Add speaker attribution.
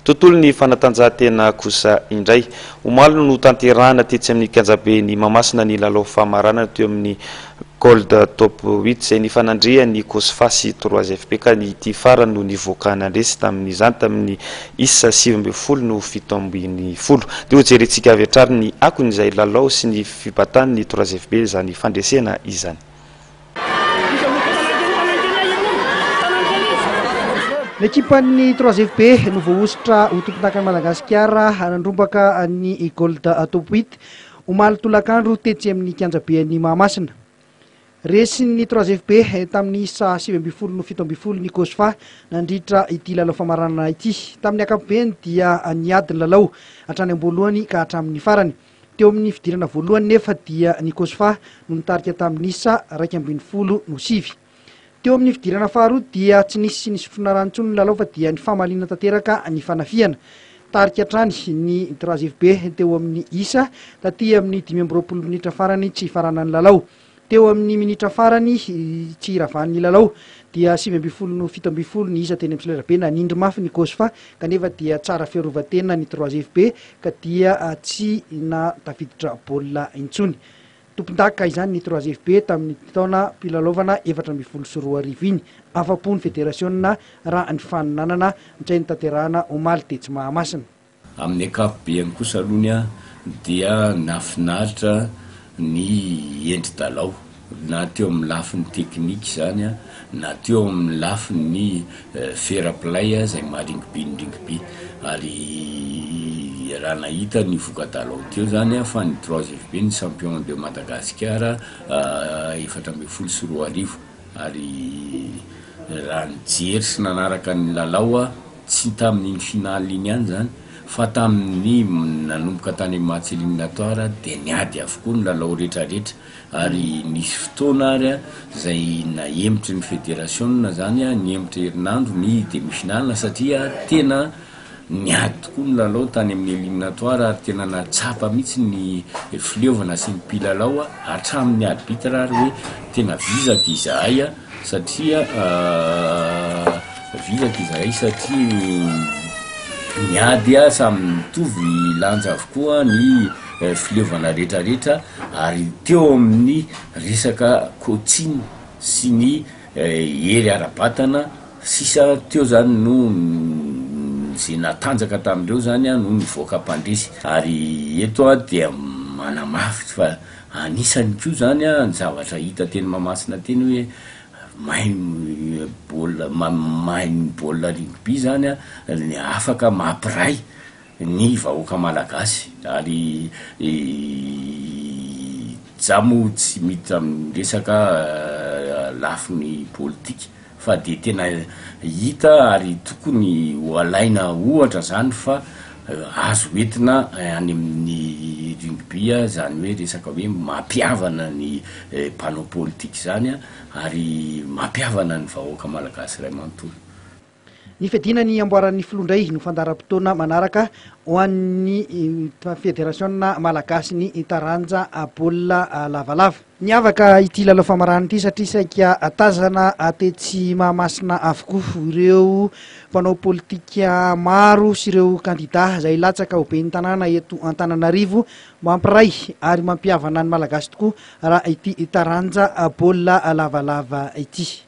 Speaker 1: Tontolon'ny fanatanjahantena kosa indray. Omaly no notanterahina tetsy amin'ny kianjaben'i Mahamasina ny lalao famaranana teo amin'ny Gold Top Huit izay nifanandrian'ny Cosfa sy Trois FP ka ny ity farany no nivoaka nandresy tamin'izany tamin'ny isa 19 no 17. Dia hojerentsika avy hatrany ny akon'izay lalao sy ny fibatan'ny Trois FB izany fandresena izany.
Speaker 2: Ny ekipan'ny Trois FB no voahosotra ho tompondakan'i Madagasikara nandrombaka ny Gold Top Huit omaly tolakandro tetsy amin'ny kianjaben'i Mahamasina. Resin'ny Trois FB tamin'ny isa 19 no 17 ny Cosfa nandritra ity lalao famaranana ity. Tamin'ny ankapobeny dia niady ny lalao hatrany am-boalohany ka hatramin'ny farany. Teo amin'ny fidirana voalohany nefa dia ny Cosfa no nitarika tamin'ny isa 11 no 9. Teo amin'ny fidirana faharoa dia tsy nisy nisotroana rano intsony ny lalao fa dia nifamaliana tanteraka ny fanafihana. Tarika hatrany ny Trois FB teo amin'ny isa taty amin'ny 25 minitra farany tsy hifaranan'ny lalao. Teo amin'ny minitra farany tsy hiravan'ny lalao dia 19 no 17 ny isa teny amin'ny solairabe. Nanindry mafy ny Cosfa kanefa dia tsara fiarovan-tena ny Trois FB ka dia tsy nahatafiditra baolina intsony. Tompondaka izany ny Trois FB tamin'ny taona mpilalaovana 2014 iny. Afa-po ny federasiona raha ny faninanana izay notanterahana omaly tetsy Mahamasina.
Speaker 3: Amin'ny ankapobeny kosa aloha dia nahafinaritra ny endri-dalao na teo amin'ny lafiny teknika izany na teo amin'ny lafiny fair play izay maha ringby ny ringby ary raha nahita ny voka-dalao teo izany fa ny trois FB ny champion de Madagascar 2014 ary raha nijery sy nanaraka ny lalao aho Tsy tamin'iny finale iny ihany izany fa tamin'ny nanomboka tany amin'ny match éliminatoire dia niady avokoa ny lalao rehetrarehetra ary nisy fotoana ary izay nahemotry ny federasiona izany nihemotra herinandro ny demi finale satria tena niady tokoa ny lalao tany amin'ny éliminatoire ary tena nahatsapa mihitsy ny fileovana sy ny mpilalao hatramin'ny arbitre ary hoe tena vizaka izahay satria vizaka izahay satria niady samy mitovy lanja avokoa ny fileovana rehetrarehetra ary teo amin'ny resaka coaching sy ny hery ara-batana sisa teo zany no ze natanjaka tamin'ireo zany no nivoaka mpandresy ary eto aho dia manamafy fa Anisany koa zany ny zavatra hita teny Mahamasina teny hoe mahay baolina mahay ny baolina rugby zany ny afaka mampiray ny vahoaka malagasy ary za moa tsy miditra amin'ny resaka lafiny politika fa dia tena hita ary tokony ho alaina ohatra zany fa azo entina any amin'ny rugby zany hoe resaka hoe mampihavana ny mpanao politika zany ary mampihavana ny vahoaka malagasy iray manontolo.
Speaker 2: Ny fiadiana ny amboaran'ny filoha indray no fandaharam-potoana manaraka ho an'ny federasiona malagasy ny taranja baolina lavalava. Niavaka ity lalao famaranana ity satria saika tazana tetsy Mahamasina avokoa ireo mpanao politika maro sy ireo kandida izay hilatsaka ho ben'ny tanàna eto Antananarivo. Mampiray ary mampihavana ny Malagasy tokoa raha ity taranja baolina lavalava ity.